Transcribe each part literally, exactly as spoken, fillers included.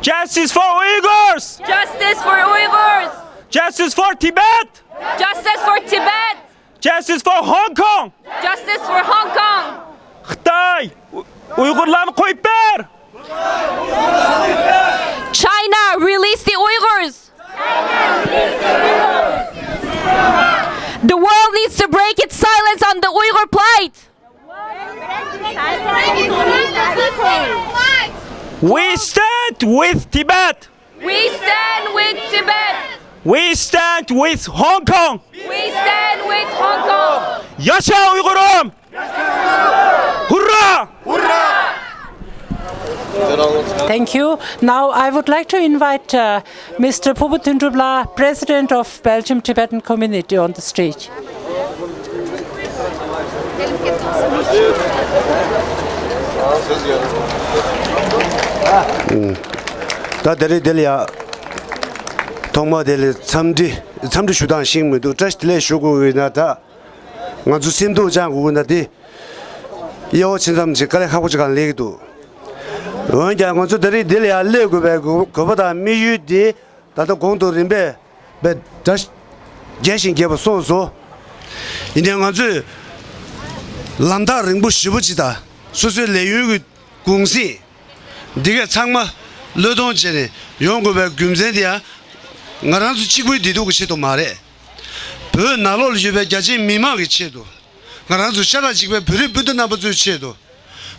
Justice for Uyghurs! Justice for Uyghurs! Justice for Tibet! Justice for Tibet! Justice for Hong Kong! Justice for Hong Kong! Xitoy Uyg'urlarni qo'yib ber! China, release the Uyghurs! The world needs to break its silence on the Uyghur plight! We stand with Tibet! We stand with Tibet! We stand with Hong Kong! We stand with Hong Kong! Yaşa Uygur'um! Hurra! Thank you. Now I would like to invite uh, Mister Phubu Tundrubla, President of Belgium Tibetan Community, on the stage. ད་དེ་རིང་འདི་ལ་ཡ། ཐོག་མ་དེ་ལ་འཚམས་འདྲི་འཚམས་འདྲི་ཞུ་སྟངས་ཤེས་མི་འདུག་བཀྲ་ཤིས་བདེ་ལེགས་ཞུ་དགོས་ཀྱི་ན། ད་ང་ཚོ་སེམས་སྡུག་བཅངས་དགོས་ཀྱི་ན་དེ། གཡོ་ཆེ་ཙམ་ཅིག་དཀའ་ལས་ཁག་པོ་ཅིག་གང་སླེབས་ཀྱི་འདུག་འོན་ཀྱང་ང་ཚོ་དེ་རིང་འདི་ལ་ཡ་སླེབས་དགོས་པའི་དགོས་པ་དང་དམིགས་ཡུལ་དེ། ད་ལྟ་གོང་དུ་རིམ་པས་པའི་སྒྲ་རྒྱས་ཤིང་རྒྱས་པ་སོགས་སོ། ཡིན་ནའི་ང་ཚོས་ལམ་ཐག་རིང་པོ་ཞེ་པོ་ཅིག་དང་སོ་སོའི་ལས་ཡུན་གྱི་གུང་གསེང་འདི་གས་ཚང་མ་བློས་གཏོང་བྱས་ནས་ཡོང་དགོས་པའི་རྒྱུ་མཚན་དེ་ཡང་ང་རང་ཚོ་གཅིག་པུའི་བདེ་སྡུག་གི་ཆེད་དུ་མ་རེད། བོད་ནང་ལོགས་ལ་ཡོད་པའི་རྒྱ་ཆེའི་མི་མང་གི་ཆེད་དུ། ང་རང་ཚོ་ཤ་ཁྲག་གཅིག་པའི་བོད་རིགས་སྤུན་ཟླ་རྣམ་པ་ཚོའི་ཆེད་དུ།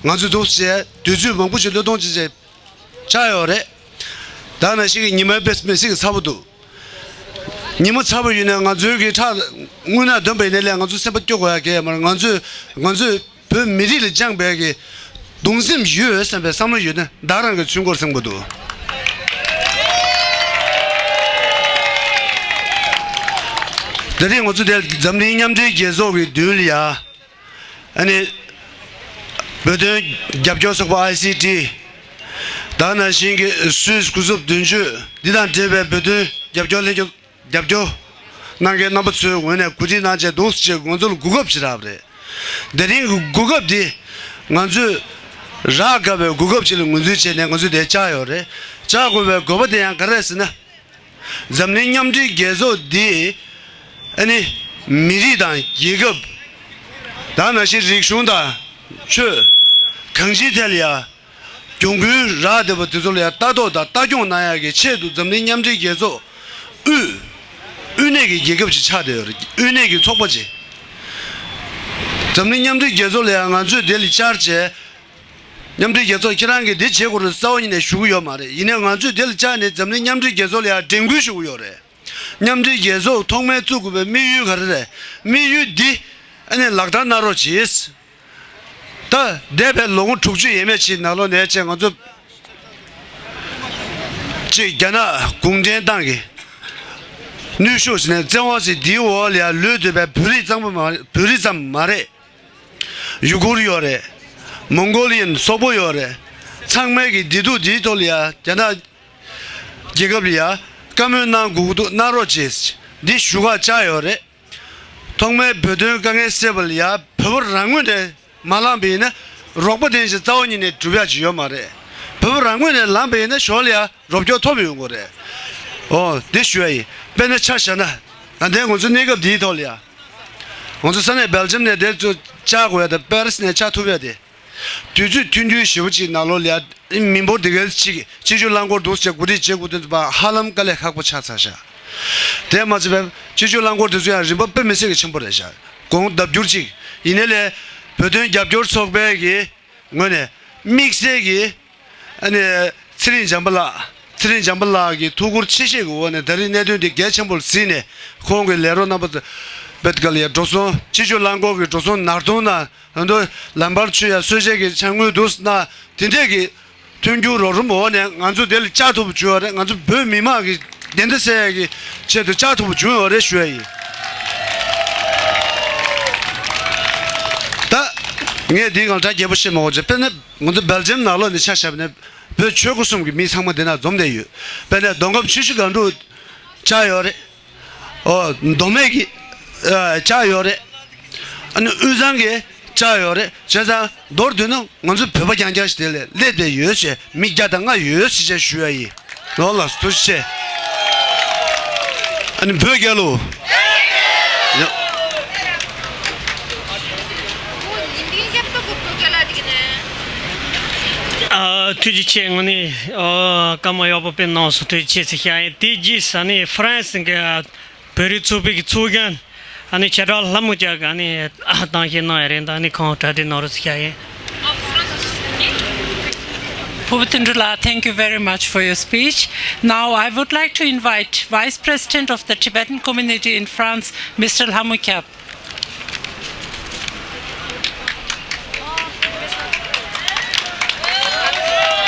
ང་ཚོས་འདུག་སེ་དུས་ཚོད་མང་པོ་ཞིག་བློས་གཏོང་བྱས་བྱས་ཆགས་ཡོད་རེད། ད་ནང་བཞིན་གྱི་ཉི་མ་དཔེ་མི་སྲིད་ཀྱི་ཚ་པོ་འདུག་ཉི་མ་ཚ་པོ་ཡིན་ན་ང་ཚོའི་གི་ཁྲག་རྔུལ་ནག་འདོན་པ་ཡིན་ན་ལས་ང་ཚོ་སེམས་པ་སྐྱོ་དགོས་ཡ་གལ་ཡོད་མ་རེད། ང་ཚོས་ང་ཚོས་བོད་མི་རིགས་ལ་བཅངས་པའི་གི་གདུང་སེམས་ཡོད་བསམ་པའི་བསམ་བློ་ཡོད་ན་བདག་རང་གི་ཚུན་སྐོར་སེམས་པོ་འདུག་དེ་རིང་ང་ཚོ་དེ་འཛམ་གླིང་མཉམ་འབྲེལ་རྒྱལ་ཚོགས་ཀྱི་མདུན་ལ་ཡ། ཨ་ནི། བོད་དོན་རྒྱབ་སྐྱོར་ཚོགས་པ་ཨའི་སི་ཊི། ད་ནང་བཞིན་གྱི་སུད་སི་སྐུ་ཚབ་དོན་གཅོད་འདི་དང་འབྲེལ་བའི་བོད་དོན་རྒྱབ་སྐྱོར་ལྷན་སྐྱོར་རྒྱབ་སྐྱོར་གནང་མཁན་རྣམ་པ་ཚོའི་ངོས་ནས་གོ་སྒྲིག་གནང་བྱས་འདུག་སེ་བྱས་ང་ཚོ་ལ་གོ་སྐབས་ཅིག་རག་པ་རེད། དེ་རིང་གི་གོ་སྐབས་འདི་ང་ཚོས་རག་དཀའ་བའི་གོ་སྐབས་ཅིག་ལ་ངོས་འཛིན་བྱས་ནས་ང་ཚོས་དེ་བཅར་ཡོད་རེད། བཅར་དགོས་པའི་དགོས་པ་དེ་ཡང་ག་རེ་རེད་ཟེར་ན། འཛམ་གླིང་མཉམ་འབྲེལ་རྒྱལ་ཚོགས་འདི་ཨ་ནི་མི་རིགས་དང་རྒྱལ་ཁབ། ད་ནང་བཞིན་རིག་གཞུང་དང་ཆོས་གང་ཅིའི་ཐད་ལ་ཡ་གྱོང་གུན་རག་བསྡད་པ་དེ་ཚོ་ལ་ཡ་ལྟ་རྟོག་དང་ལྟ་སྐྱོང་གནང་ཡག་གི་ཆེད་དུ་འཛམ་གླིང་མཉམ་འབྲེལ་རྒྱལ་ཚོགས་དབུས་དབུས་གནས་ཀྱི་རྒྱལ་ཁབ་ཅིག་ཆགས་བསྡད་ཡོད་རེད། དབུས་གནས་ཀྱི་ཚོགས་པ་ཅིག་འཛམ་གླིང་མཉམ་འབྲེལ་རྒྱལ་ཚོགས་ལ་ཡ་ང་ཚོས་དེ་ལ་བཅར་བྱས། མཉམ་འབྲེལ་རྒྱལ་ཚོགས་ཁྱེད་རང་གིས་འདི་བྱེད་དགོས་རེད་རྩ་བ་ཉིད་ནས་ཞུ་གི་ཡོད་མ་རེད། ཡིན་ནའི་ང་ཚོས་འདི་ལ་བཅར་ནས་འཛམ་གླིང་མཉམ་འབྲེལ་རྒྱལ་ཚོགས་ལ་ཡང་དྲན་སྐུལ་ཞུ་གི་ཡོད་རེད། མཉམ་འབྲེལ་རྒྱལ་ཚོགས་ཐོག་མའི་བཙུགས་དགོས་པའི་དམིགས་ཡུལ་ག་རེ་རེད། དམིགས་ཡུལ་འདི་ཨ་ནི་ལག་བསྟར་གནང་རོགས་གྱིས། ད་འདས་པའི་ལོ་ངོ་དྲུག་ཅུ་ཡས་མས་ཅིག་ནང་ལོགས་ནས་བྱས་ང་ཚོ་གཅིག་རྒྱ་ནག་གུང་ཁྲན་ཏང་གི་ནུས་ཤུགས་ཟེར་ནས་བཙན་དབང་ཟེར་འདིའི་འོག་ལ་ཡང་ལུས་སྡོད་པའི་བོད་རིགས་ཙམ་པོ་མ་བོད་རིགས་ཙམ་མ་རེད། ཡུ་གུར་ཡོད་རེད། མོང་གོ་ལི་ཡན་སོག་པོ་ཡོད་རེད། ཚང་མའི་གི་བདེ་སྡུག་འདིའི་ཐོག་ལ་ཡ་རྒྱ་ནག་རྒྱལ་ཁབ་ལ་ཡ་བཀའ་མོལ་གནང་དགོས་ཀྱི་འདུག་གནང་རོགས་བྱེད། འདི་ཞུ་ཁ་བཅར་ཡོད་རེད། ཐོག་མའི་བོད་དོན་དཀའ་ངལ་སེལ་བ་ལ་ཡ་བོད་པ་རང་ངོས་ནས་མ་ལངས་པ་ཡིན་ན་རོགས་པ་དེ་བཞིན་རྩ་བ་ཉིད་ནས་སྒྲུབ་ཡག་ཅིག་ཡོད་མ་རེད། བོད་པ་རང་ངོས་ནས་ལངས་པ་ཡིན་ན་ཞོར་ལ་ཡ་རོགས་སྐྱོར་ཐོབ་ཡོང་གི་རེད། ཨོ་འདི་ཞུ་ཡ་ཡིན། དཔེར་ན་ཆ་བཞག་ན་ད་ལྟའི་ང་ཚོའི་གནས་སྐབས་འདིའི་ཐོག་ལ་ཡ། ང་ཚོ་ས་གནས་སྦེལ་ཇམ་ནས་དེ་ཚོ་བཅར་དགོས་ཡ་དང་པེ་རི་སི་ནས་བཅར་ཐུབ་ཡ་དེ། དུས་ཚོད་ཐུང་ཐུང་ཞེ་པོ་ཅིག་ནང་ལོགས་ལ་ཡ་མི་འབོར་དེ་གའི་ཅིག་སྤྱི་སྤྱོད་རླངས་འཁོར་འདུག་སེ་གོ་སྒྲིག་བྱེད་དགོས་དུས་ཙམ་པ་ཧ་ལམ་དཀའ་ལས་ཁག་པོ་ཆགས་ཚར་ཤག་དེ་མ་ཚད་པའི་སྤྱི་སྤྱོད་རླངས་འཁོར་དེ་ཚོ་ཡང་རིན་པ་དཔེ་མི་སྲིད་ཀྱི་ཆེན་པོ་རེད་ཤག་གོང་ལྡབ་འགྱུར་ཅིག་ཡིན་ནའི་ལས་བོད་དོན་རྒྱབ་སྐྱོར་ཚོགས་པའི་གི་ངོས་ནས་དམིགས་བསལ་གྱི་ཨ་ནི་ཚེ་རིང་འཇམ་པ་ལགས། ཚེ་རིང་འཇམ་པ་ལགས་ཀྱི་ཐུགས་ཁུར་ཆེ་བཞེས་ཀྱི་འོག་ནས་ད་རེས་གནད་དོན་འདི་གལ་ཆེན་པོར་གཟིགས་ནས་ཁོང་གི་ལས་རོགས་རྣམ་པ་ཚོ་བེད་ཀ་ལ་ཡ་འགྲོ་སོང་སྤྱི་སྤྱོད་རླངས་འཁོར་གྱི་འགྲོ་སོང་ནར་གཏོང་དང་ད་དུང་ལམ་བར་ཆུ་ཡ་གསོལ་ཆས་ཀྱི་ཆ་དངུལ་འདུག་ན་དེ་འདྲས་ཀྱི་མཐུན་འགྱུར་རོགས་རམ་འོག་ནས་ང་ཚོ་དེ་ལ་བཅར་ཐུབ་པ་བྱུང་བ་རེད། ང་ཚོ་བོད་མི་མང་གི་བདེན་མཐའ་གསལ་ཡ་གི་ཆེད་དུ་བཅར་ཐུབ་པ་བྱུང་བ་རེད་ཞུ་ཡ་ཡིན། ད་ངས་འདི་སྒང་གྲ་རྒྱས་པོ་བཤད་མ་དགོས་ཅེས་དཔེར་ན་ང་ཚོ་སྦེལ་ཇམ་ནང་ལོགས་ནས་ཆ་བཞག་ན་བོད་ཆོལ་ཁ་གསུམ་གྱི་མི་ཚང་མ་འདི་ན་འཛོམས་བསྡད་ཡོད། དཔེར་ན་མདོ་ཁམས་ཆུ་བཞི་སྒང་དྲུག་བཅར་ཡོད་རེད། ཨོ་མདོ་སྨད་ཀྱི་ཨ་བཅར་ཡོད་རེད། ཨ་ནི་དབུས་གཙང་གི་ བཅར་ཡོད་རེད། བྱས་ཙང་མདོར་བསྡུས་ན་ང་ཚོ་བོད་པ་རྐྱང་རྐྱང་ཞིག་དེ་ལ་སླེབས་བསྡད་ཡོད་ཞེས་མི་བརྒྱ་དང་ལྔ་ཡོད་ཞེས་བཤད་ཞུ་ཡ་ཡིན། ལོ་ལ་ཐུགས་རྗེ་ཆེ། ཨ་ནི་བོད་རྒྱལ་ལོ། ཡ། ཨ། ཐུགས་རྗེ་ཆེ། ངོ་ནས་ཨ་སྐར་མ་ཡག་པོ་སྤེལ་གནང་སོང་། ཐུགས་རྗེ་ཆེ་ཟེར་བཤད་ཡིན། དེ་རྗེས་ཨ་ནི་ཧྥ་རན་སི་གི་བོད་རིགས་ཚོགས་པའི་གི་ཚོགས་གཞོན་ཨ་ནི་བྱེ་བྲག་ལྷ་མོ་ཅག་གིས་ཨ་ནི་གཏམ་བཤད་གནང་ཡ་རེད། ད་ཨ་ནི་ཁོང་གྲ་སྒྲིག་གནང་རོགས་ཟེར་བཤད་ཡིན། Phubutundrula, thank you very much for your speech. Now I would like to invite Vice President of the Tibetan Community in France, Mister Lhamukyap.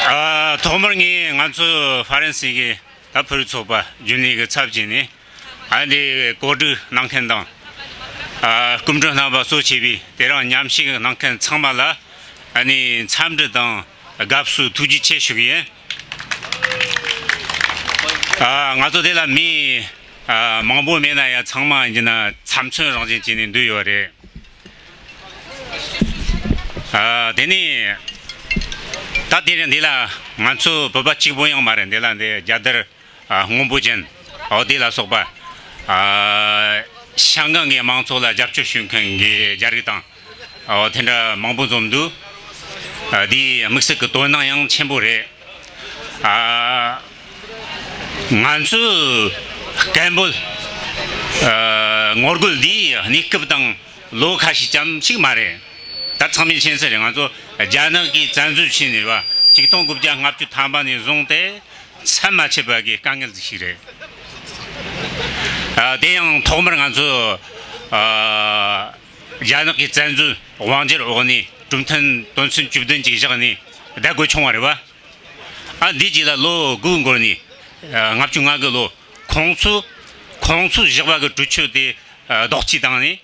ཨ། ཐོག་མར་ངས་ང་ཚོ་ཧྥ་རན་སི་གི་ད་བོད་རིགས་ཚོགས་པ་རྒྱུན་ལས་ཀྱི་ཚབ་བྱས་ནས། ཨ་འདི་གོ་སྒྲིག་གནང་མཁན་དང་། ཨ་སྐུ་མགྲོན་རྣམ་པ་གཙོ་བྱས་པའི་དེ་རིང་མཉམ་ཞུགས་གནང་མཁན་ཚང་མ་ལ་ཨ་ནི་འཚམས་འདྲི་དང་དགའ་བསུ་ཐུགས་རྗེ་ཆེ་ཞུ་གི་ཡིན། ཨ་ང་ཚོ་དེ་ལ་མི་ཨ་མང་པོ་མེད་ན་ཡང་ཚང་མ་ཡིན་ན་ཚབ་མཚོན་རང་བཞིན་བྱས་ནས་འདུས་ཡོད་རེད། ཨ་དེ་ནས་ད་དེ་རིང་འདི་ལ་ང་ཚོ་བོད་པ་གཅིག་པོ་ཡང་མ་རེད། འདི་ལ་འདི་རྒྱལ་དར་ཨ་སྔོན་པོ་ཅན། ཨོ་དེ་ལ་སོགས་པ་ཨ་ཤང་ཀང་གི་མང་ཚོགས་ལ་རྒྱབ་སྐྱོར་ཞུ་མཁན་གྱི་རྒྱ་རིགས་དང་། ཨོ་དེ་འདྲ་མང་པོ་འཛོམས་འདུག་ཨ་དེའི་དམིགས་བསལ་གྱི་དོ་སྣང་ཡང་ཆེན་པོ་རེད། ཨ་ང་ཚོའི་སྐད་འབོད་ཨ་ངོ་རྒོལ་འདིའི་གནས་སྐབས་དང་ལོ་ཁ་ཤས་ཙམ་ཞིག་མ་རེད། ད་ཚང་མས་མཁྱེན་གསལ་རེད། ང་ཚོ་རྒྱ་ནག་གིས་བཙན་འཛུལ་བྱས་ནས་རེད་བ། ཆིག་སྟོང་དགུ་བརྒྱ་ལྔ་བཅུ་ཐམ་པ་ནས་བཟུང་སྟེ་མཚམས་མ་ཆད་པ་གི་དཀའ་ངལ་ཞིག་རེད། ཨ་དེ་ཡང་ཐོག་མར་ང་ཚོ་ཨ་རྒྱ་ནག་གི་བཙན་འཛུལ་དབང་སྒྱུར་འོག་ནས་གྲུབ་མཐའ་དོན་ཚན་བཅུ་བདུན་ཅིག་བཞག་ནས་བསྡད་དགོས་བྱུང་བ་རེད་བ། ཨ་འདི་རྗེས་ལ་ལོ་དགུ་འགོར་ནས་ཨ་ལྔ་བཅུ་ང་དགུ་ལོ་ཁོང་ཚོ་ཁོང་ཚོས་བཞག་པ་གི་གྲོས་ཆོད་དེ་ཨ་ལྡོག་རྩིས་བཏང་ནས།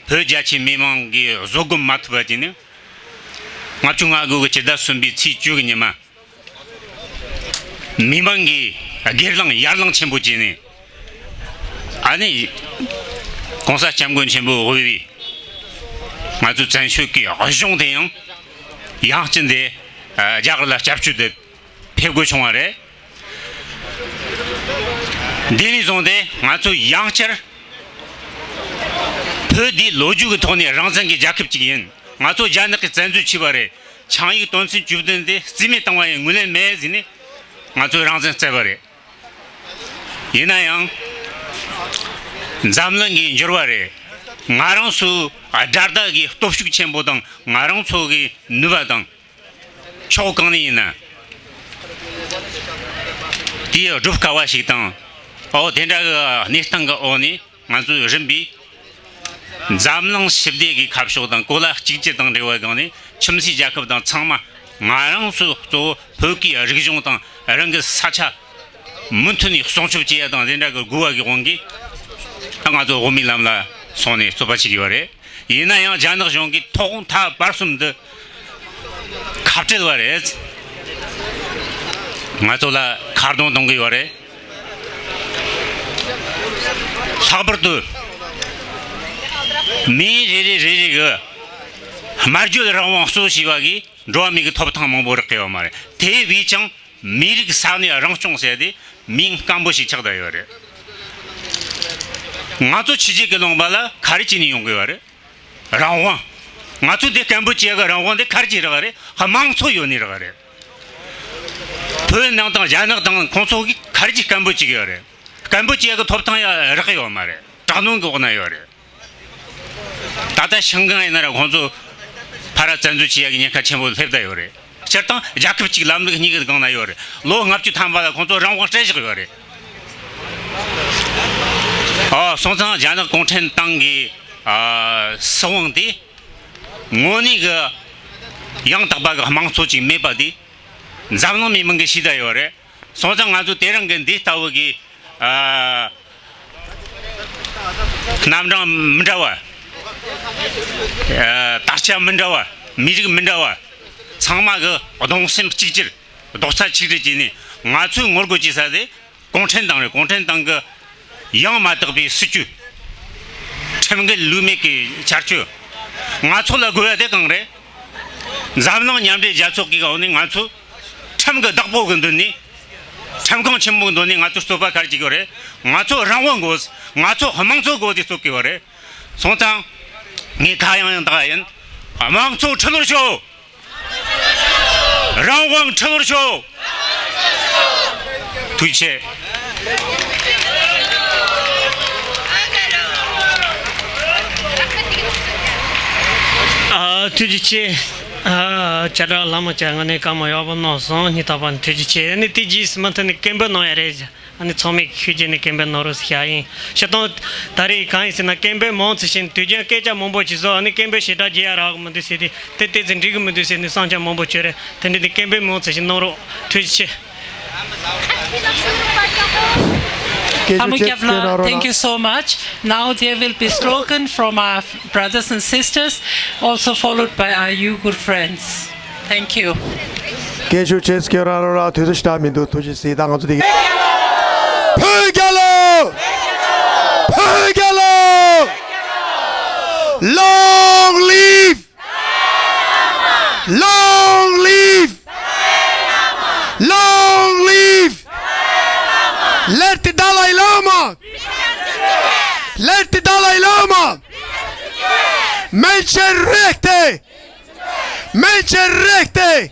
བོད་རྒྱ་ཆེའི་མི་མང་གིས་བཟོད་སྒོམ་མ་ཐུབ་པ་བྱས་ནས། ལྔ་བཅུ་ང་དགུ་གི་སྤྱི་ཟླ་གསུམ་པའི་ཚེས་བཅུ་གི་ཉི་མ། མི་མང་གིས་སྒེར་ལངས་ཡར་ལངས་ཆེན་པོ་བྱས་ནས། ཨ་ནི་༸གོང་ས་༸སྐྱབས་མགོན་ཆེན་པོ་དབུས་པའི་ང་ཚོའི་བཙན་བྱོལ་གྱི་གཞུང་དེ་ཡང་ཡང་བསྐྱར་དེ་རྒྱ་གར་ལ་སྐྱབས་བཅོལ་དུ་ཕེབས་དགོས་བྱུང་བ་རེད། འདི་ནས་བཟུང་སྟེ་ང་ཚོ་ཡང་བསྐྱར་བོད་འདི་ལོ་རྒྱུས་ཀྱི་ཐོག་ནས་རང་བཙན་གྱི་རྒྱལ་ཁབ་ཅིག་ཡིན། ང་ཚོ་རྒྱ་ནག་གིས་བཙན་འཛུལ་བྱས་པ་རེད། ཆིངས་ཡིག་དོན་ཚན་བཅུ་བདུན་དེ་རྩིས་མེད་བཏང་བ་ཡིན། ངོས་ལེན་མེད་ཟེར་ནས་ང་ཚོས་རང་བཙན་བཙལ་བ་རེད། ཡིན་ན་ཡང་འཛམ་གླིང་གི་འགྱུར་བ་རེད། ང་རང་ཚོའི་དགྲ་ཟླ་གི་སྟོབས་ཤུགས་ཆེན་པོ་དང་ང་རང་ཚོ་གི་ནུས་པ་དང་། ཕྱོགས་གང་ནས་ཡིན་ན། དེའི་སྒྲུབ་དཀའ་བ་ཞིག་དང་། ཨོ་དེ་འདྲ་གི་གནས་སྟངས་ཀྱི་འོག་ནས་ང་ཚོས་རིམ་པས་འཛམ་གླིང་ཞི་བདེ་གི་ཁ་ཕྱོགས་དང་གོ་ལ་གཅིག་གྱུར་དང་འབྲེལ་བའི་སྒང་ནས་ཁྱིམ་མཚེས་རྒྱལ་ཁབ་དང་ཚང་མ་ང་རང་ཚོ་གཙོ་བོ་བོད་ཀྱི་རིག་གཞུང་དང་རང་གི་ས་ཆ་མུ་མཐུད་ནས་སྲུང་སྐྱོབ་བྱེད་ཡ་དང་དེ་འདྲ་གི་དགོས་པ་གི་དབང་གིས་ད་ང་ཚོ་དབུ་མའི་ལམ་ལ་སོང་ནས་རྩོད་པ་བྱེད་ཀྱི་ཡོད་རེད། ཡིན་ན་ཡང་རྒྱ་ནག་གཞུང་གིས་ཐོག་མཐའ་བར་གསུམ་དུ་ཁ་བྲལ་བ་རེད། ང་ཚོ་ལ་ཁ་རྡུང་གཏོང་གི་ཡོད་རེད། ལྷག་པར་དུ་མི་རེ་རེ་རེ་རེ་གི་སྨྲ་བརྗོད་རང་དབང་གཙོ་བྱས་པ་གིས་འགྲོ་བ་མི་གི་ཐོབ་ཐང་མང་པོ་རག་གི་ཡོད་མ་རེད། དེ་བས་ཀྱང་མི་རིགས་ས་གནས་རང་སྐྱོང་ཟེར་དེ་མིང་སྐམ་པོ་ཞིག་ཆགས་བསྡད་ཡོད་རེད། ང་ཚོ་ཕྱི་རྒྱལ་གྱི་ལུང་པ་ལ་ག་རེ་བྱས་ནས་ཡོང་གི་ཡོད་རེད། རང་དབང་། ང་ཚོས་འདི་སྐད་འབོད་བྱེད་ཡག་གི་རང་དབང་འདི་ག་རེ་བྱས་རག་རེད། དམངས་གཙོ་ཡོད་ནས་རག་རེད། བོད་ནང་དང་རྒྱ་ནག་དང་ཁོང་ཚོ་གིས་ག་རེ་བྱས་སྐད་འབོད་བྱེད་ཀྱི་ཡོད་རེད། སྐད་འབོད་བྱེད་ཡག་གི་ཐོབ་ཐང་ཡང་རག་གི་ཡོད་མ་རེད། དྲག་གནོན་གྱི་འོག་ན་ཡོད་རེད། ད་ལྟ་ཤང་ཀང་ཡིན་ན་ར་ཁོང་ཚོ་ཕར་བཙན་འཛུལ་བྱེད་ཡག་གི་ཉེན་ཁ་ཆེན་པོ་སླེབས་བསྡད་ཡོད་རེད། སྤྱིར་བཏང་རྒྱལ་ཁབ་གཅིག་ལམ་ལུགས་གཉིས་ཀྱི་སྒང་ན་ཡོད་རེད། ལོ་ལྔ་བཅུ་ཐམ་པ་ལ་ཁོང་ཚོ་རང་དབང་སྤྲད་བཞག་ཡོད་རེད། ཨ་སོང་ཙང་རྒྱ་ནག་གུང་ཁྲན་ཏང་གི་ཨ་སྲིད་དབང་དེ་དངོས་གནས་ཀྱི་ཡང་དག་པ་གི་དམངས་གཙོ་ཅིག་མེད་པ་དེ་འཛམ་གླིང་མི་མང་གིས་ཤེས་བསྡད་ཡོད་རེད། སོང་ཙང་ང་ཚོ་དེ་རིང་གི་འདི་ལྟ་བུ་གི་ཨ། རྣམ་གྲངས་མི་འདྲ་བ། ཨ། དར་ཆ་མི་འདྲ་བ། མི་རིགས་མི་འདྲ་བ། ཚང་མ་གི་གདུང་སེམས་གཅིག་གྱུར། རྡོག་རྩ་གཅིག་སྒྲིལ་བྱས་ནས་ང་ཚོས་ངོ་རྒོལ་བྱེད་ས་དེ་གུང་ཁྲན་ཏང་རེད། གུང་ཁྲན་ཏང་གི་ཡང་མ་དག་པའི་སྲིད་ཇུས། ཁྲིམས་འགལ་ལུགས་མེད་ཀྱི་བྱ་སྤྱོད། ང་ཚོ་ལ་དགོས་ཡ་དེ་གང་རེད། འཛམ་གླིང་མཉམ་འབྲེལ་རྒྱལ་ཚོགས་ཀྱི་འོག་ནས་ང་ཚོ་ཁྲིམས་ཀྱི་བདག་པོ་གི་མདུན་ནས། ཁྲིམས་ཁང་ཆེན་མོའི་མདུན་ནས་ང་ཚོ་རྩོད་པ་ག་རེ་བྱེད་དགོས་རེད། ང་ཚོ་རང་དབང་དགོས། ང་ཚོ་དམངས་གཙོ་དགོས་ཏེ་རྩོད་དགོས་པ་རེད། སོང་ཙང་ངས་ཁ་ཡང་ཡང་བཏགས་ཡིན། དམངས་གཙོ་ཁྲི་ལོར་ཤོག་དམངས་དམངས་ཁྲི་ལོར་ཤོག་ཐུགས་རྗེ་ཆེ། ཨ། ཐུགས་རྗེ་ཆེ། ཨ། བྱ་བྲལ་བླ་མ་ལྕགས་ངོས་ནས་བཀའ་མོལ་ཡག་པོ་གནང་སོང་། སྙིང་ཐག་པ་ནས་ཐུགས་རྗེ་ཆེ། ཨ་ནི་དེ་རྗེས་སུ་མུ་མཐུད་ནས་སྐད་འབོད་གནང་ཡ་རེད། ཨ་ནི་ཚང་མས་ཤུགས་བརྒྱབ་ནས་སྐད་འབོད་གནང་རོགས་ཞུ་ཡ་ཡིན། སྤྱིར་བཏང་ད་རེས་གང་ཡིན་ཟེར་ན་སྐད་འབོད་མང་ཙམ་བྱས་ནས་དུས་རྒྱུན་སྐད་ཆ་མང་པོ་ཅིག་བཟོ། ཨ་ནི་སྐད་འབོད་ཞེ་དྲག་རྒྱག་ཡ་རག་གི་མི་འདུག་ཟེར་ཏེ། དེ་ལྟས་ཚེ་འགྲིག་གི་མི་འདུག་ཟེར་ནས་བསམ་འཆར་མང་པོ་བྱོས་རེད། དེ་འདྲ་དེ་སྐད་འབོད་མང་ཙམ་ཞིག་གནང་རོགས། ཐུགས་རྗེ་ཆེ། Amu Kyapla, thank you so much. Now there will be slogan from our brothers and sisters, also followed by our Uyghur friends. Thank you. སྐད་ཤུགས་ཆེ་སྐྱོན་རང་རང་རང་དུས་ཚོད་ཞེ་དྲག་མི་འདུག་ཐུགས་རྗེ་གཟིགས། ད་ང་ཚོ་དེ། བོད་རྒྱལ་ལོ། བོད་རྒྱལ་ལོ། Long live! Long live! Long live! Let the Dalai Lama! Let the Dalai Lama! Menschenrechte! Menschenrechte!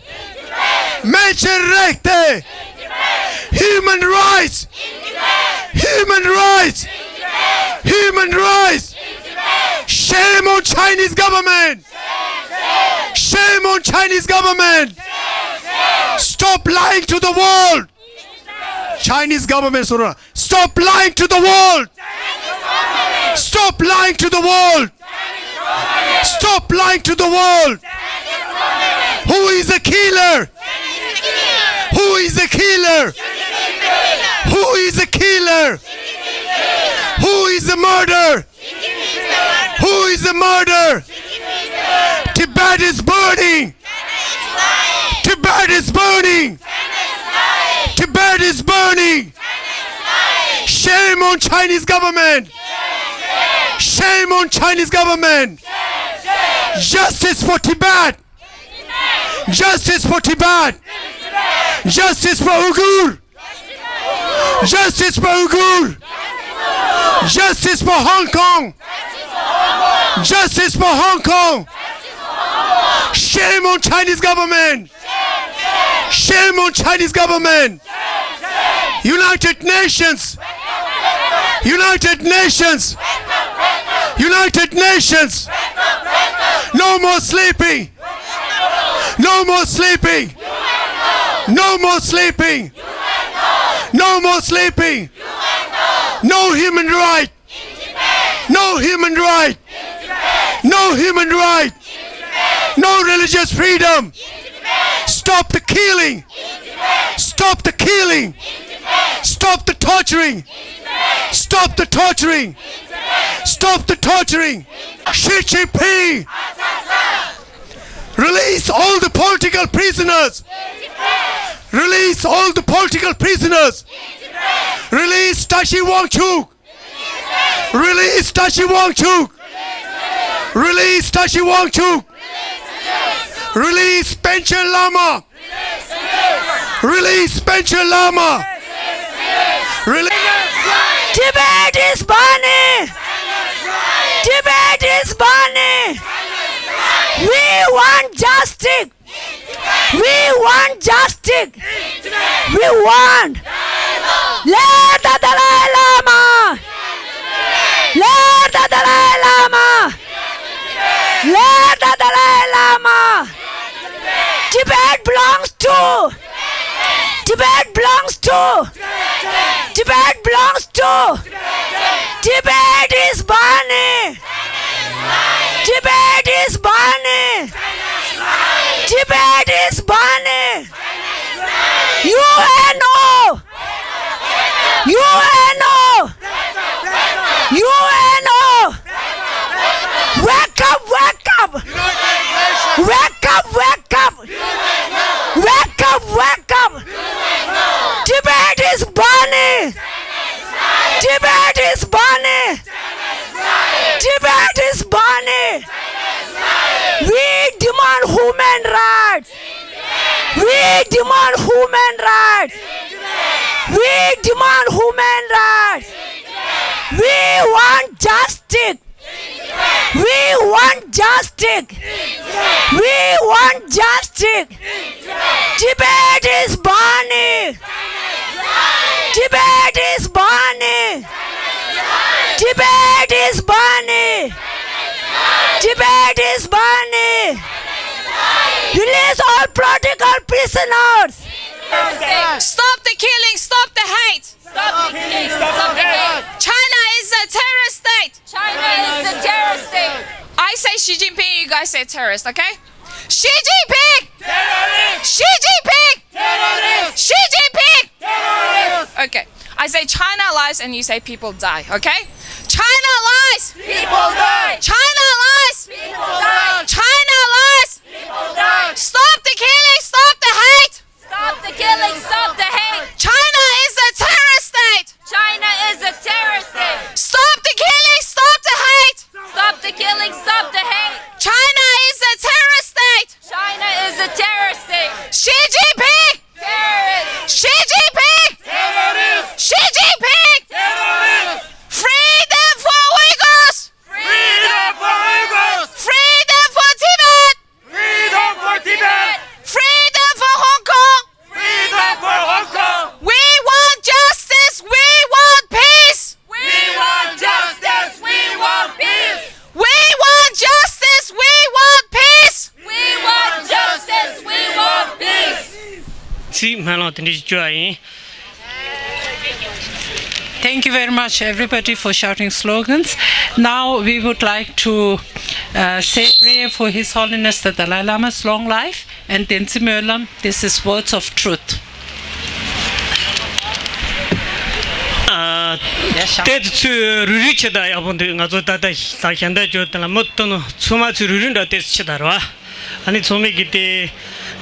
Menschenrechte! Human rights! Human rights! Human rights! Shame on Chinese government! Shame on Chinese government! Stop lying to the world! Chinese government, stop lying to the world! Stop lying to the world! Stop lying to the world! Who is the killer? Who is the killer? Who is the killer? Who is the murderer? Who is the murderer? Tibet is burning! Tibet is burning! Tibet is burning! Shame on Chinese government! Shame on Chinese government! Justice for Tibet! Justice for Tibet! Justice for Uyghur! Justice for Uyghur! Justice for Hong Kong! Justice for Hong Kong! Shame on Chinese government! Shame on Chinese government! United Nations! United Nations! United Nations! No more sleeping! No more sleeping! No more sleeping! No more sleeping! No human right! No human right! No human right! No religious freedom! Stop the killing! Stop the killing! Stop the torturing! Stop the torturing! Stop the torturing! Xi Jinping! Release all the political prisoners! Release all the political prisoners! Release Tashi Wangchuk! Release Tashi Wangchuk! Release Tashi Wangchuk! Release Panchen Lama! Release Panchen Lama! Release. Tibet is burning! Tibet is burning! We want justice! We want justice! We want! Let the Dalai Lama! Let the Dalai Lama! Let the Dalai Lama! Tibet belongs to! Tibet belongs to! Tibet belongs to! Tibet is burning! Tibet is burning! Tibet is burning! U N O! U N O! U N O! Wake up, wake up! Wake up, wake up! Wake up, wake up! Tibet is burning! Tibet is burning! Tibet is burning! We demand human rights. We demand human rights. We want justice. We want justice. We want justice. Tibet is burning. Tibet is burning. Tibet is burning. Tibet is burning. Release all political prisoners. Stop the killing, stop the hate. Stop the killing, stop the hate. China is a terrorist state. China is a terrorist state. I say Xi Jinping, you guys say terrorist, okay? Xi Jinping! Terrorist! Xi Jinping! Terrorist! Xi Jinping! Terrorist! Okay. I say China lies and you say people die, okay? China lies! People die! China lies! People die! China lies! People die! Stop the killing! Stop the hate! Stop the killing, stop the hate. China is a terrorist state. China is a terrorist state. Stop the killing, stop the hate. Stop the killing, stop the hate. China is a terrorist state. China is a terrorist state. Xi Jinping. Terrorist. Xi Jinping. Terrorist. Xi Jinping. Terrorist. Freedom for Uyghurs. Freedom for Uyghurs. Freedom for Tibet. Freedom for Tibet! Freedom for Hong Kong! Freedom for Hong Kong! We want justice! We want peace! We want justice! We want peace! We want justice! We want peace! We want justice! We want peace! ཚིག་སྨོན་ལམ་དེ་འདྲ་ཞིག་བཅོ་ཡ་ཡིན། Thank you very much, everybody, for shouting slogans. Now we would like to uh, say prayer for His Holiness the Dalai Lama's long life and Tenzin Myolam. This is words of truth. ཨ། དེ་ཚོས་རུ་རུ་ཆེ་ད་ཡག་པོ་འདུག་ང་ཚོ་ད་ལྟ་ལ་ཞལ་འདེབས་བྱོས་དེ་ལ་མུ་མཐུད་ནས་ཚང་མ་ཚོས་རུ་རུ་འདྲ་དེ་ཆེ་ད་རེད་བ། ཨ་ནི་ཚང་མས་གི་དེ་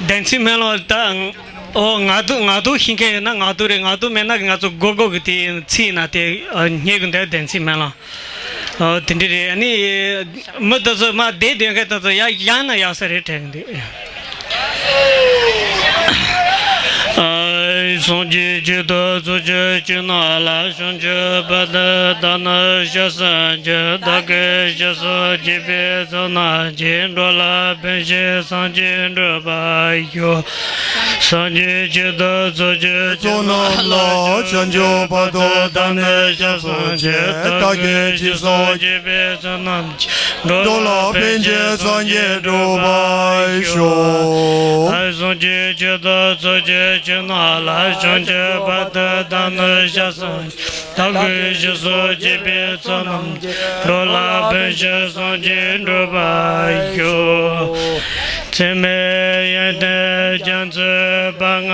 བདེན་ཚིག་སྨོན་ལམ་ད། ཨོ་ང་དུ་ང་དུ་ཤེས་མཁན་ཡོད་ན་ང་དུ་རེད། ང་དུ་མེད་ན་ང་ཚོ་སྒོར་སྒོར་གི་དེ་ཚིག་ན་དེ་རྙེད་གི་འདུག་བདེན་ཚིག་སྨོན་ལམ། ཨོ་དེ་འདྲ་རེད། ཨ་ནི་མི་དེ་ཚོ་མ་བསྡད་སྡོད་མཁན་དེ་ཚོ་ཡ་ཡང་ན་ཡག་ས་རེད་དྲན་གི་འདུག་ཨ། སངས་རྒྱས་ཆོས་དང་ཚོགས་ཀྱི་སྤྱི་ནང་ལ་བྱང་ཆུབ་བར་དུ་བདག་ནི་སྐྱབས་སུ་མཆི། བདག་གིས་སྐྱབས་སུ་མཆི་བའི་ཚོགས་རྣམས་ཀྱིས། འགྲོ་ལ་ཕན་ཕྱིར་སངས་རྒྱས་འགྲུབ་པར་ཤོག་སངས་རྒྱས་ཆོས་དང་ཚོགས་ཀྱི་ཚོགས་རྣམས་ལ། བྱང་ཆུབ་བར་དུ་བདག་ནི་སྐྱབས་སུ་མཆི། བདག་གིས་སྐྱབས་སུ་མཆི་བའི་ཚོགས་རྣམས་ཀྱིས། འགྲོ་ལ་ཕན་ཕྱིར་སངས་རྒྱས་འགྲུབ་པར་ཤོག་སངས་རྒྱས་ཆོས་དང་ཚོགས་ཀྱི་སྤྱི་ནང་ལ། བྱང་ཆུབ་བར་དུ་བདག་ནི་སྐྱབས་སུ་མཆི། བདག་གིས་སྐྱབས་སུ་མཆི་བའི་ཚོགས་རྣམས་ཀྱིས། འགྲོ་ལ་ཕན་ཕྱིར་སངས་རྒྱས་འགྲུབ་པར་ཤོག་འཚེ་མེད་ཡོན་ཏན་རྒྱ་མཚོའི་བར་ང་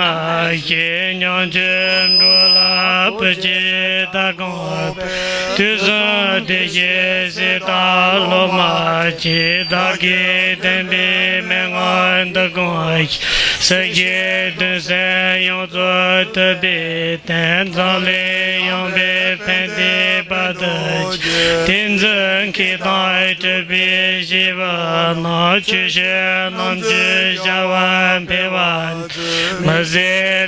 ཞེས། ཉམས་ཀྱིས་འགྲོ་ལ་བུ་གཅིག་ལྟ་གང་འཕེལ། དུས་གསུམ་བདེ་གཤེགས་སྲས་དང་སློབ་མ་གཅིག་བདག་གིས་བསྟན་པའི་མན་ངག་འདི་གང་ཞིག་སྲིད་ཞིའི་དུས་གསུམ་ཡོངས་རྫོགས་ཐུབ་པའི་དོན། འཛམ་གླིང་ཡངས་པའི་ཕན་བདེའི་བར་དུ་གཅིག་ཏིང་འཛིན་མཁས་དང་གྲུབ་པའི་ཞི་བ་རྣམས། ཆོས་བཤད་རྣམས་ཀྱི་བྱ་བ་འཕེལ་བ་མཛོད། མི་ཟད་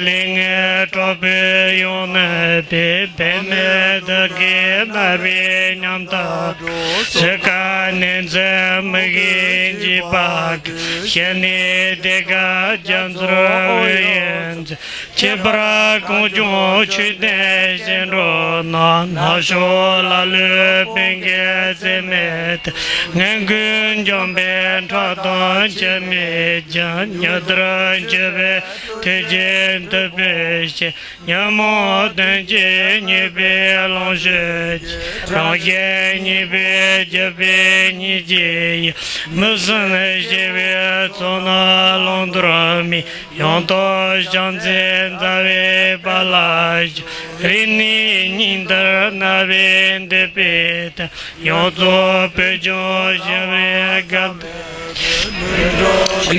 ལས་ངན་དྲག་པོས་ཡོངས་གནོད་པའི། འབད་མེད་བདུད་ཀྱིས་མནར་བའི་ཉམ་ཐག་འགྲོ། ཚུགས་ཀ་ནས་འཛིན་མི་གིས་འཇིགས་པ་བཀོད། ཞི་གནས་གདེངས་ཀ་རྒྱ་མཚོར་འོད་ཡོད་མཛོད། ཁྱད་པར་གངས་ལྗོངས་ཆོས་ལྡན་ཞིང་འབྲོག་རྣམས། ནག་ཕྱོགས་ལ་ལུས་བོད་ཀྱི་བཙན་མི་དང་། ངན་སྐུལ་འཇོམས་པའི་ཁྲག་དང་ལྕེ་མེད་ཀྱང་། ཉི་ཟླར་འཆི་བའི་དུས་ཀྱི་འདུན་པའི་གཤེད། ཉོན་མོངས་གདོན་གྱིས་མྱོས་པའི་ལོངས་སྤྱོད་ཀྱིས། རང་གཞན་གཉིས་པོའི་རྒྱུ་འབྲས་གཉིས་ཀྱི་ཡུལ། མི་བསྲུན་ཞི་བའི་ཚོགས་རྣམས་བླང་དོར་མེད། ཡང་དག་བྱང་སེམས་མཛའ་བའི་དཔལ་ལ་ཞུགས། རིག་གནས་ཉི་ཟླར་མནར་བའི་འདོད་པའི་དོན། ཡོངས་རྫོགས་བོད་ལྗོངས་ཞི་བའི་སྐབས་དུ།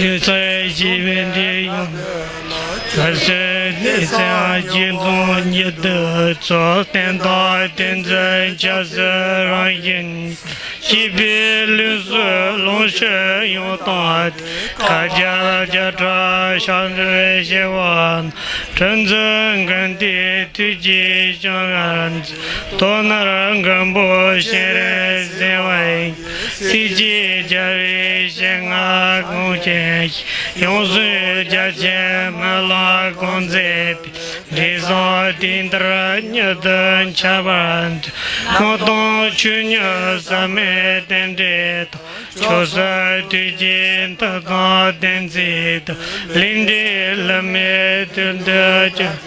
ལུས་རྩལ་ཞི་བའི་འདི་ཡོང་། ཁ་སེར་ཏི་སེ་ཡང་སྐྱིད་སྡུག་ཉིད་དུ་ཚོགས། བསྟན་དང་བསྟན་འཛིན་ཆབ་སྲིད་རང་བཞིན། སྐྱིད་པའི་ལུས་སུ་ལོངས་སྤྱོད་ཡོངས་དང་ལྡན། ཁ་རྒྱ་རྒྱ་གྲགས་ཕྱག་མཛོད་བཞི་པ་ན། གྲུ་འཛིན་ཀུན་ཏའི་ཐུགས་རྗེའི་ཞིང་ཁམས་སུ། ལྟོ་ནོར་མགོན་པོ་སྤྱན་རས་གཟིགས་དབང་ཡིན། སྲིད་ཞིའི་རྒྱལ་བའི་ཞལ་སྔ་དགོངས་ཞིང་། ཡོངས་སུ་རྒྱ་ཆེན་སྨོན་ལམ་སྐོང་མཛད་པའི། དྲི་བཟང་དུས་འདིར་མྱུར་དུ་འཆར་བར་འདོད། སྣང་སྟོང་ཆོས་ཉིད་ཟབ་མོའི་རྟེན་འབྲེལ་དང་། མཆོག་གསུམ་ཐུགས་རྗེའི་མཐུ་དང་བདེན་ཚིག་དང་། ལས་འབྲས་ལྷ་མིའི་དོན་དུ་བྱོན།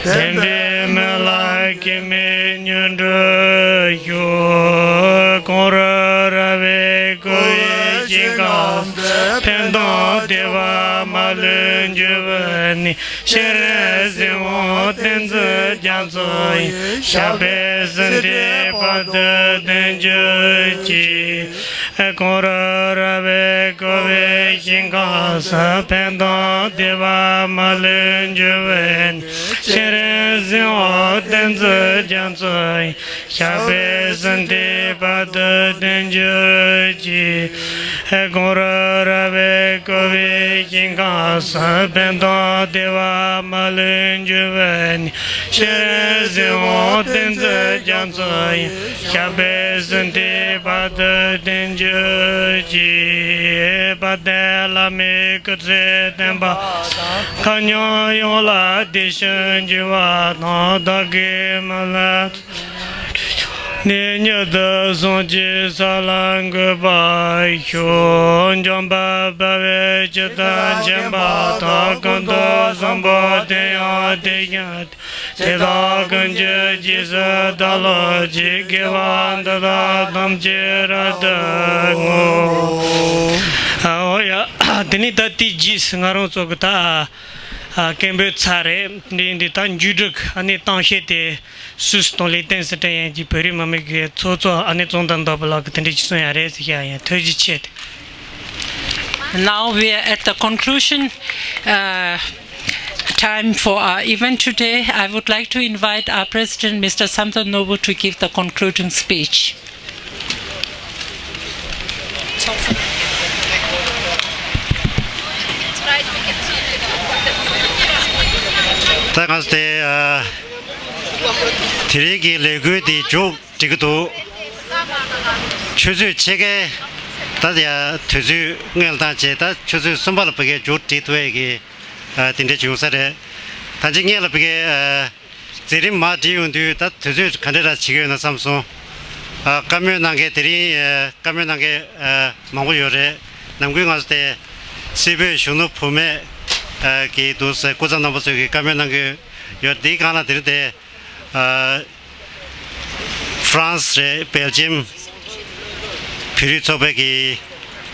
བདེན་པའི་སྨོན་ལམ་གེགས་མེད་མྱུར་འགྲུབ་ཤོག། གངས་རི་ར་བས་བསྐོར་བའི་ཞིང་ཁམས་སུ། ཕན་དང་བདེ་བ་མ་ལུས་འབྱུང་བའི་གནས། སྤྱན་རས་གཟིགས་དབང་བསྟན་འཛིན་རྒྱ་མཚོ་ཡི། ཞབས་པད་སྲིད་མཐའི་བར་དུ་བརྟན་གྱུར་ཅིག། གངས་རི་ར་བས་བསྐོར་བའི་ཞིང་ཁམས་སུ། ཕན་དང་བདེ་བ་མ་ལུས་འབྱུང་བའི་གནས། སྤྱན་རས་གཟིགས་དབང་བསྟན་འཛིན་རྒྱ་མཚོ་ཡི། ཞབས་པད་སྲིད་མཐའི་བར་དུ་བརྟན་གྱུར་ཅིག། གངས་རི་ར་བས་བསྐོར་བའི་ཞིང་ཁམས་སུ། ཕན་དང་བདེ་བ་མ་ལུས་འབྱུང་བའི་གནས། སྤྱན་རས་གཟིགས་དབང་བསྟན་འཛིན་རྒྱ་མཚོ་ཡི། ཞབས་པད་སྲིད་མཐའི་བར་དུ་བརྟན་གྱུར་ཅིག། དཔལ་ལྡན་བླ་མའི་སྐུ་ཚེ་བརྟན་པ་དང་། མཁའ་མཉམ་ཡོངས་ལ་བདེ་ཞིང་འགྱུར་བ་དང་། བདག་གི་སྨོན་ལམ་ནི་མྱུར་དུ་བཟང་ཞིང་ས་ལ་འགོད་པར་ཤོག། འཇམ་དཔལ་དཔའ་བོས་ཇི་ལྟར་མཁྱེན་པ་དང་། ཀུན་ཏུ་བཟང་པོ་དེ་ཡང་དེ་བཞིན་ཏེ། དེ་དག་ཀུན་གྱི་རྗེས་སུ་བདག་སློབ་ཅིང་། དགེ་བ་འདི་དག་ཐམས་ཅད་རབ་ཏུ་བསྔོ། ཨོ་ཡ། དེ་ནས་ད་དེའི་རྗེས་སུ་ང་རང་ཚོ་གི་ད་སྐད་འབོད་ཚར་རེད། འདི་འདི་ད་མཇུག་སྒྲིལ་གྱི་ཨ་ནི་གཏམ་བཤད་དེ་སུད་སི་དང་ལི་ཏེན་སི་ཏན་ཡན་གྱི་བོད་རིགས་མི་མང་གི་ཚོགས་གཙོ་ཨ་ནེ་ཙོང་ཏ་མདོ་སྦི་ལགས་ཀྱིས་དེ་འདྲ་ཅིག་གསུངས་ཡ་རེད་ཟེར་ཡ་ཡིན། ཐུགས་རྗེ་ཆེ། Now we are at the conclusion, uh, time for our event today. I would like to invite our president, Mister Samson Nobu, to give the concluding speech. ད་ང་ཚོ་དེ་ཨ་དེ་རིང་གི་ལས་འགུལ་འདི་མཇུག་སྒྲིལ་གྱི་འདུག། ཆུ་ཚོད་ཕྱེད་ཀའི་ད་ཡ་དུས་ཚོད་སྔོན་ལ་བཏང་བྱས། ད་ཆུ་ཚོད་གསུམ་པ་ལ་ཕ་གིར་མཇུག་སྒྲིལ་ཐུབ་ཡས་ཀྱི་ཨ་དེ་འདྲ་བྱུང་ས་རེད། ད་ཅི་སྔོན་ལ་ཕ་གིར་ཨ་མཛད་རིམ་མར་སྒྲིལ་ཡོང་དུས་ད་དུས་ཚོད་ག་འདྲ་ར་བྱེད་ཀྱི་ཡོད་ན་བསམ་སོང་། ཨ་བཀའ་མོལ་གནང་མཁན་དེ་རིང་ཨ་བཀའ་མོལ་གནང་མཁན་ཨ་མང་པོ་ཡོད་རེད། ནམ་རྒྱུན་ང་ཚོ་དེ་སྲིད་བོད་གཞོན་ནུ་བུད་མེད་ཨ་གི་འདུག་སེ་སྐུ་ཚབ་རྣམ་པ་ཚོས་ཀྱི་བཀའ་མོལ་གནང་གི་ཡོད། དེའི་སྒང་ལ་དེ་རིང་དེ་ཨ་ཧྥ་རན་སི་རེད། སྦེལ་ཇམ་བོད་རིགས་ཚོགས་པའི་གི་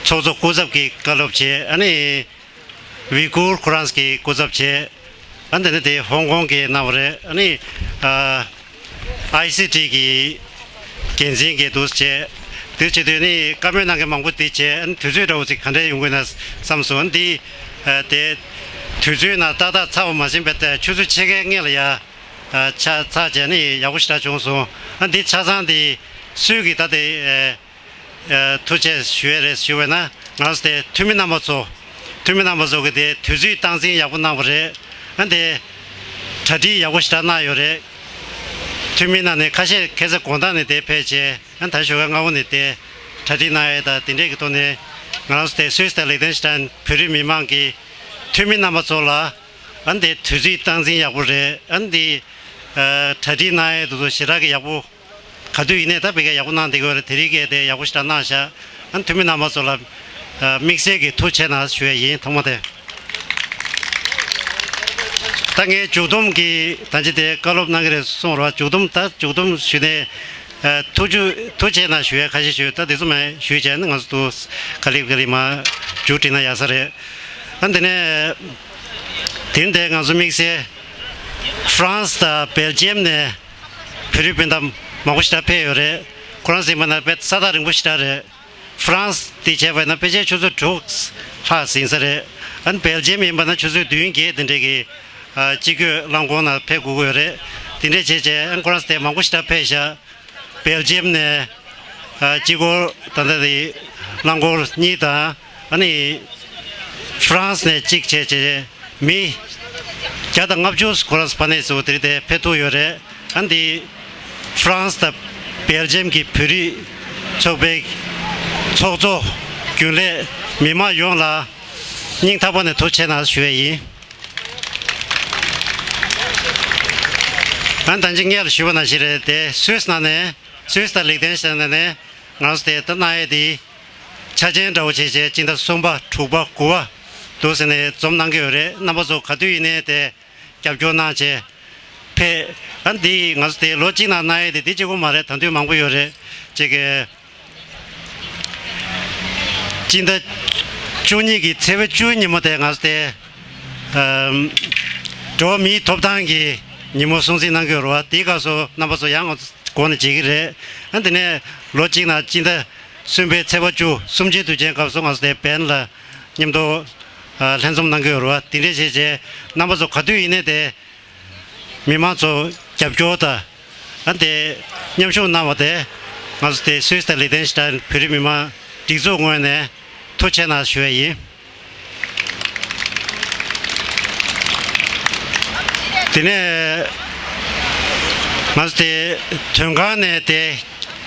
ཚོགས་གཙོ་སྐུ་ཚབ་ཀྱི་བཀའ་སློབ་བྱས། ཨ་ནི་ཝི་ཀུར་ཁོ་རང་གི་སྐུ་ཚབ་བྱས། ཨ་ནི་དེ་ནི་དེ་ཧོང་ཀོང་གི་གནང་བ་རེད། ཨ་ནི་ཨ་ཨའི་སི་ཊི་གི་འགན་འཛིན་གྱི་འདུག་བྱས། དེ་བྱེད་དུས་ནི་བཀའ་མོལ་གནང་མཁན་མང་པོ་དེ་བྱས། ཨ་ནི་དུས་ཚོད་འདྲ་བོ་ཅིག་ག་འདྲ་ཡོང་གི་ན་བསམ་སོང་། ཨ་ནི་དེ་ཨ་དེ་དུས་ཚོད་ནང་ཏག་ཏག་ཚར་བ་མ་ཟིན་པའི་ཆུ་ཚོད་ཕྱེད་ཀའི་སྔོན་ལ་ཡ། ཨ་ཆ་ཚ་བྱས་ནས་ཡག་པོ་ཞེ་དྲག་བྱུང་སོང་། ཨ་འདི་ཆ་ཚང་འདི་སུས་ཀྱིས་ད་དེ་ཨ་ཨ་ཐུགས་རྗེ་ཞུ་ཡས་རེད་ཞུ་བས་ན། ང་ཚོ་དེ་འཐུས་མི་རྣམ་པ་ཚོ། འཐུས་མི་རྣམ་པ་ཚོ་གིས་དེ་དུས་ཚོད་སྟངས་འཛིན་ཡག་པོ་གནང་བ་རེད། ཨ་འདི་གྲ་སྒྲིག་ཡག་པོ་ཞེ་དྲག་གནང་ཡོད་རེད། འཐུས་མི་ནང་ནས་ཁ་ཤས་ཁ་སང་དགོང་དག་ནས་དེ་ཕེབས་བྱས། ཨ་ད་ཞོགས་ཀ་སྔ་པོ་ནས་དེ་གྲ་སྒྲིག་གནང་ཡས་དང་དེ་འདྲས་ཀྱི་ཐོག་ནས་ང་ཚོ་དེ་སུད་སི་དང་ལིག་ཏེན་སི་ཏན་བོད་རིགས་མི་མང་གི་འཐུས་མི་རྣམ་པ་ཚོ་ལ། ཨ་ནི་དེ་དུས་ཚོད་སྟངས་འཛིན་ཡག་པོ་རེད། ཨ་ནི་དེ་ཨ་གྲ་སྒྲིག་གནང་ཡས་དེ་ཚོ་ཞེ་དྲག་གི་ཡག་པོ། ག་དུས་ཡིན་ནའི་ད་ཕ་གིར་ཡག་པོ་གནང་བསྡད་ཀྱི་ཡོད་རེད། དེ་རིང་གི་དེ་ཡག་པོ་ཞེ་དྲག་གནང་ཤག། ཨ་ནི་འཐུས་མི་རྣམ་པ་ཚོ་ལ་ཨ་དམིགས་བསལ་གྱི་ཐུགས་རྗེ་ཆེ་གནང་ཞུ་ཡས་ཡིན། ཐོག་མ་དེ། ད་ངས་མཇུག་སྡོམ་གྱི་ད་ཅི་དེ་བཀའ་སློབ་གནང་གི་རེད་གསུངས་རོགས། མཇུག་སྡོམ་ད་མཇུག་སྡོམ་ཞུས་ནས་ཨ་ཐུགས་རྗེ་ཐུགས་རྗེ་ཆེ་གནང་ཞུ་ཡས་ཁ་ཤས་ཞུས། ད་དེ་ཚོ་མ་ཞུས་བྱས་ནས་ང་ཚོ་དུ་ག་ལེ་ག་ལེ་མ་མཇུག་སྒྲིལ་ན་ཡག་ས་རེད། ཨ་དེ་ནས་དེ་རིང་དེ་ང་ཚོ་དམིགས་བསལ་ཧྥ་རན་སི་དང་སྦེལ་ཇམ་ནས་བོད་རིགས་སྤུན་ཟླ་མང་པོ་ཞེ་དྲག་ཕེབས་ཡོད་རེད། ཁོ་རང་ཚོ་ཡིན་པ་ན་དཔེ་ས་ཐག་རིང་པོ་ཞེ་དྲག་རེད། ཧྥ་རན་སི་དེ་བྱས་པ་ཡིན་ན་ཕལ་ཆེར་ཆུ་ཚོད་དྲུག་ལྷག་ཟིན་ས་རེད། ཨ་ནི་སྦེལ་ཇམ་ཡིན་པ་ན་ཆུ་ཚོད་བདུན་བརྒྱད་དེ་འདྲས་ཀྱི་ཨ་སྤྱི་སྒོས་རླངས་འཁོར་ནང་ཕེབས་དགོས་ཀྱི་ཡོད་རེད། དེ་འདྲས་བྱས་བྱས་ཨ་ནི་ཁོ་རང་ཚོ་དེ་མང་པོ་ཞེ་དྲག་ཕེབས་ཤག་སྦེལ་ཇམ་ནས་ཨ་སྤྱི་སྒོར་ད་ལྟ་དེ་རླངས་འཁོར་གཉིས་དང་ཨ་ནི་ཧྥ་རན་སི་ནས་གཅིག་བྱས་བྱས་མི་བརྒྱ་དང་ལྔ་བཅུ་ཁོ་རང་ཚོ་ཕ་ནས་ཚུར་དེ་རིང་དེ་ཕེབས་ཐུབ་ཡོད་རེད། ཨ་ནི་ཧྥ་རན་སི་དང་སྦེལ་ཇམ་གྱི་བོད་རིགས་ཚོགས་པའི་ཚོགས་གཙོ་རྒྱུན་ལས་མི་མང་ཡོངས་ལ་སྙིང་ཐག་པ་ནས་ཐུགས་རྗེ་ཆེ་གནང་ཞུ་ཡས་ཡིན། ཨ་ནི་ད་ཅི་སྔོན་ལ་ཞུས་པ་ནང་བཞིན་རེད་དེ། སུད་སི་ནང་ནས་སུད་སི་དང་ལིག་ཏེན་ཤི་ཏན་ནང་ནས་ང་ཚོ་དེ་ལྟ་གནང་ཡས་དེ་ཆ་ཆེན་འདྲ་བོ་བྱས་བྱས་སྤྱི་ཟླ་གསུམ་པ་དྲུག་པ་དགུ་པ་འདུག་ཟེར་ནས་འཛོམས་གནང་གི་ཡོད་རེད། རྣམ་པ་ཚོ་ག་དུས་ཡིན་ནའི་དེ་རྒྱབ་སྐྱོར་གནང་བྱས་ཕེབས། ཨ་ནི་དེ་ང་ཚོ་དེ་ལོ་གཅིག་ནང་གནང་ཡས་དེ་དེ་གཅིག་པོ་མ་རེད། ད་དུང་མང་པོ་ཡོད་རེད། ཅིག་གི་སྤྱི་ཟླ་བཅུ་གཉིས་ཀྱི་ཚེས་པ་བཅུ་ཉིན་མོ་དེ་ང་ཚོ་དེ་ཨམ་འགྲོ་བ་མིའི་ཐོབ་ཐང་གི་ཉིན་མོ་སྲུང་བརྩི་གནང་གི་ཡོད་རེད་བ། དེའི་སྐབས་སུ་རྣམ་པ་ཚོ་ཡང་ང་ཚོ་སྒོ་ནས་མཇལ་གྱི་རེད། ཨ་དེ་ནས་ལོ་གཅིག་ནང་སྤྱི་ཟླ་གསུམ་པའི་ཚེས་པ་བཅུ་གསུམ་བཅུའི་དུས་ཆེན་སྐབས་སུ་ང་ཚོ་དེ་བན་ལ་མཉམ་དུ་ཨ་ལྷན་འཛོམས་གནང་གི་ཡོད་རེད་བ། དེ་འདྲས་བྱས་བྱས་རྣམ་པ་ཚོ་ག་དུས་ཡིན་ནའི་དེ་མི་མང་ཚོ་རྒྱབ་སྐྱོར་དང་ཨ་དེ་མཉམ་ཞུགས་གནང་བ་དེ་ང་ཚོ་དེ་སུད་སི་དང་ལི་ཏེན་ཤི་ཏན་བོད་རིགས་མི་མང་སྒྲིག་འཛུགས་ངོས་ནས་ཐུགས་རྗེ་གནང་ཞུ་ཡས་ཡིན། དེ་ནས་ང་ཚོ་དེ་དོན་ཁང་ནས་དེ་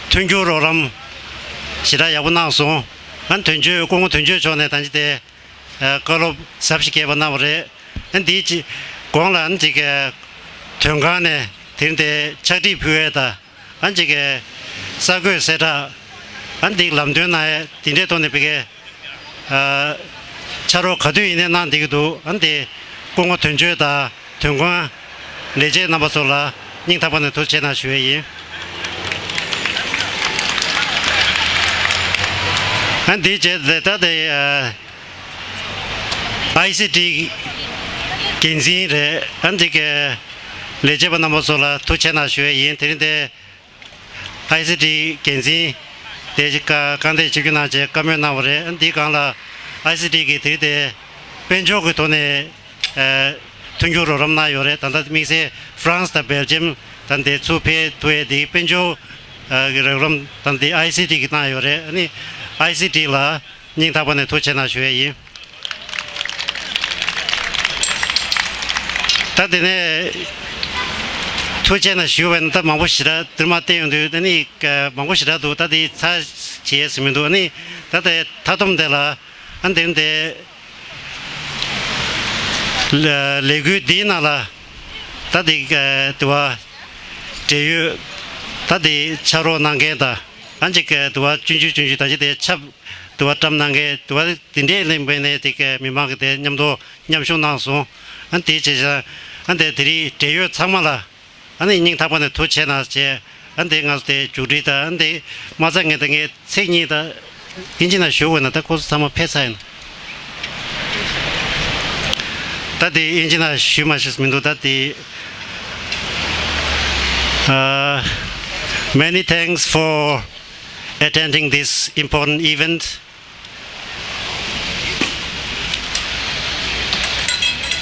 མཐུན་འགྱུར་རོགས་རམ་ཞེ་དྲག་ཡག་པོ་གནང་སོང་། ཨ་དོན་གཅོད་སྐུ་ངོ་དོན་གཅོད་མཆོག་ནས་ད་ཅི་དེ་ཨ་བཀའ་སློབ་ཟབ་ཞིང་རྒྱས་པ་གནང་བ་རེད། ཨ་འདིའི་ཅི་གོང་ལ་ཨ་ཅིག་དོན་ཁང་ནས་དེ་རིང་དེ་ཕྱག་བྲིས་ཕུལ་ཡས་དང་ཨ་ཅིག་གསར་འགོད་གསལ་བསྒྲགས་ཨ་འདི་ལམ་སྟོན་གནང་ཡས་དེ་འདྲའི་ཐོག་ནས་ཕ་གི་ཨ་ཕྱག་རོགས་ག་དུས་ཡིན་ནའི་གནང་བསྡད་ཀྱི་འདུག་ཨ་འདི་སྐུ་ངོ་དོན་གཅོད་དང་དོན་ཁང་ལས་བྱེད་རྣམ་པ་ཚོ་ལ་སྙིང་ཐག་པ་ནས་ཐུགས་རྗེ་ཆེ་གནང་ཞུ་ཡས་ཡིན། ཨ་འདི་བྱས་ཏེ་ད་ལྟ་ཨ་ཨའི་སི་ཊི་འགན་འཛིན་རེད། ཨ་འདི་གའི་ལས་བྱེད་པ་རྣམ་པ་ཚོ་ལ་ཐུགས་རྗེ་ཆེ་གནང་ཞུ་ཡས་ཡིན། དེ་རིང་དེ་ཨའི་སི་ཊི་འགན་འཛིན་དེ་བཀའ་བཀའ་འདེད་ཆིབས་བསྒྱུར་གནང་བྱས་བཀའ་མོལ་གནང་བ་རེད། ཨ་འདིའི་སྒང་ལ་ཨའི་སི་ཊི་གི་དེ་རིང་དེ་དཔལ་འབྱོར་གྱི་ཐོག་ནས་ཨ་མཐུན་འགྱུར་རོགས་རམ་གནང་ཡོད་རེད། ད་ལྟ་དམིགས་བསལ་ཧྥ་རན་སི་དང་སྦེལ་ཇམ་དང་དེ་ཚུར་ཕེབས་ཐུབ་ཡས་དེ་དཔལ་འབྱོར་ཨ་གི་རོགས་རམ་དང་དེ་ཨའི་སི་ཊི་གིས་གནང་ཡོད་རེད། ཨ་ནི་ཨའི་སི་ཊི་ལ་སྙིང་ཐག་པ་ནས་ཐུགས་རྗེ་ཆེ་གནང་ཞུ་ཡས་ཡིན། ད་དེ་ནས་ཐུགས་རྗེ་ཆེ་གནང་ཞུ་བས་ན་ད་མང་པོ་ཞེ་དྲག་འདིར་མ་བསྟན་ཡོང་དུས་ད་ནི་མང་པོ་ཞེ་དྲག་འདུག་ད་དེ་ཚར་བྱེད་ཡས་ཟིན་མི་འདུག་ཨ་ནི་ད་དེ་མཐའ་སྡོམ་དེ་ལ་ཨ་འདིར་དེ་ལས་འགུལ་འདིའི་ནང་ལ་ད་དེ་དུ་བ་འབྲེལ་ཡོད་ད་དེ་ཕྱག་རོགས་གནང་མཁན་དང་ཨ་ཅིག་དུ་བ་ཆུང་ཆུང་ཆུང་ཆུང་ད་ཅི་དེ་ཆབ་དུ་བ་བཀྲམ་གནང་མཁན་དུ་བ་དེ་འདྲས་ལེན་པའི་ནས་དེ་ག་མི་མང་གི་དེ་མཉམ་དུ་མཉམ་ཞུགས་གནང་སོང་། ཨ་དེ་བྱས་ཙང་ཨ་དེ་དེ་རིང་འབྲེལ་ཡོད་ཚང་མ་ལ་ཨ་ནི་སྙིང་ཐག་པ་ནས་ཐུགས་རྗེ་ཆེ་གནང་བྱས། ཨ་འདི་ང་ཚོ་དེ་མཇུག་སྒྲིལ་དང་ཨ་འདི་མ་རྩ་ངས་དང་ངས་ཚིག་གཉིས་དང་ཨིན་ཇི་ནང་ཞུ་དགོས་ན་ད་ཁོ་ཚོ་ཚང་མ་ཕེབས་ཚར་ཡིན། ད་དེ་ཨིན་ཇི་ནང་ཞུ་མ་ཤེས་མི་འདུག་ད་དེ། Uh, many thanks for attending this important event.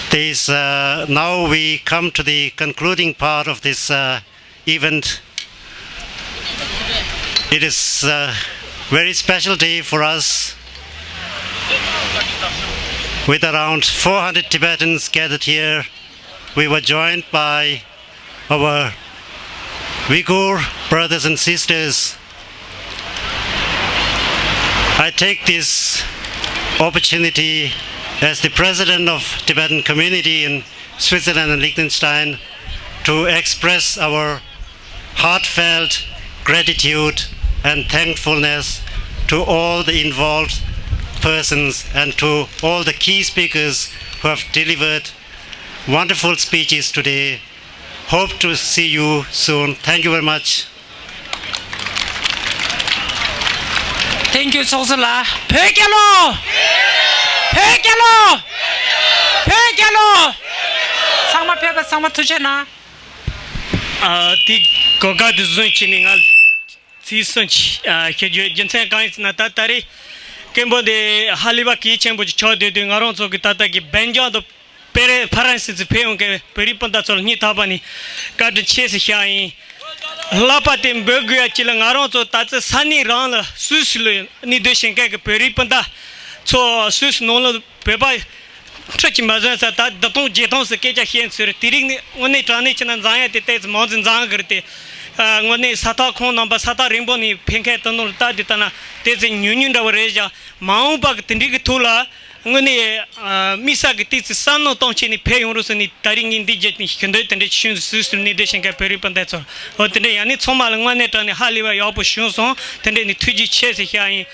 This, uh, now we come to the concluding part of this, uh, event. It is a very special day for us. With around four hundred Tibetans gathered here, we were joined by our Uyghur brothers and sisters. I take this opportunity as the president of Tibetan community in Switzerland and Liechtenstein to express our heartfelt gratitude and thankfulness to all the involved persons and to all the key speakers who have delivered wonderful speeches today. Hope to see you soon. Thank you very much. Thank you. ཚོགས་གཙོ་ལགས། བོད་རྒྱལ་ལོ། བོད་རྒྱལ་ལོ། བོད་རྒྱལ་ལོ། ཚང་མ་ཕེབས་པ་ཚང་མ་ཐུགས་རྗེ་གནང་། ཨ་དེ་གོ་སྐབས་དེ་བཟུང་བྱས་ནས་ང་ཚིག་གསུམ་ཅིག་ཨ་བཤད་རྒྱུ། རྒྱུ་མཚན་གང་ཡིན་ཟེར་ན་ད་ད་རེས་ སྐད་འབོད་འདི་ཧ་ལས་པ་གལ་ཆེན་པོ་ཅིག་ཆགས་བསྡད་དུས། ང་རང་ཚོ་གི་ད་ལྟ་གི་སྦེལ་ཇམ་དང་པེ་རེ་ཕ་རན་སི་ཚུ་ཕེབས་ཡོང་མཁན་བོད་རིགས་སྤུན་ཟླ་ཚོར་སྙིང་ཐག་པ་ནས་བཀའ་དྲིན་ཆེ་ཟེར་ཞུ་ཡ་ཡིན། ལྷག་པར་དུ་འབོད་དགོས་ཡ་ཅིག་ལ། ང་རང་ཚོ་ད་ལྟ་ས་གནས་རང་ལ་སུད་སི་ལ་གནས་སྡོད་བྱེད་མཁན་གྱི་བོད་རིགས་སྤུན་ཟླ་ཚོ། སུད་སི་ནང་ལ་བོད་པ་ཁྲི་གཅིག་མ་ཟིན་ས་ད་བདུན་སྟོང་བརྒྱད་སྟོང་ཟེར་སྐད་ཆ་བཤད་ཚུལ་རེད། དེ་རིགས་ནི་དངོས་གནས་དྲང་གནས་བྱས་ན་འཛིང་ཡ་དེ་ཏོག་ཙམ་མང་ཙམ་འཛིང་གི་རེད་དེ། ཨ། དངོས་གནས་ས་ཐག་ཁོང་རྣམ་པ་ས་ཐག་རིང་པོ་ནས་ཕེབས་མཁན་དེ་ནང་ལ་ལྟ་དུས་ད་ན་ཏོག་ཙམ་ཉུང་ཉུང་འདྲ་བོ་རེད་བཞག་མ་འོངས་པ་གི་དེ་འདྲའི་གི་ཐོག་ལ་དངོས་གནས། ཨ། དམིགས་བསལ་གི་ཏོག་ཙམ་བསམ་བློ་གཏོང་བྱས་ནས་ཕེབས་ཡོང་རོགས་ཟེར་ནས་ད་རིང་ངས་འདི་བརྒྱུད་ནས་ཞུ་འདོད། དེ་འདྲའི་ཤུན་སུད་སི་ནས་སྡོད་བཞིན་མཁན་བོད་རིགས་སྤུན་ཟླ་ཚོར། འོ། དེ་འདྲ་ཡང་ནི་ཚང་མ་ལ་དངོས་གནས་དྲང་གནས་ཧ་ལས་པ་ཡག་པོ་བྱུང་སོང་། དེ་འདྲ་ནི་ཐུགས་རྗེ་ཆེ་ཟེར་ཞུ་ཡ་ཡིན།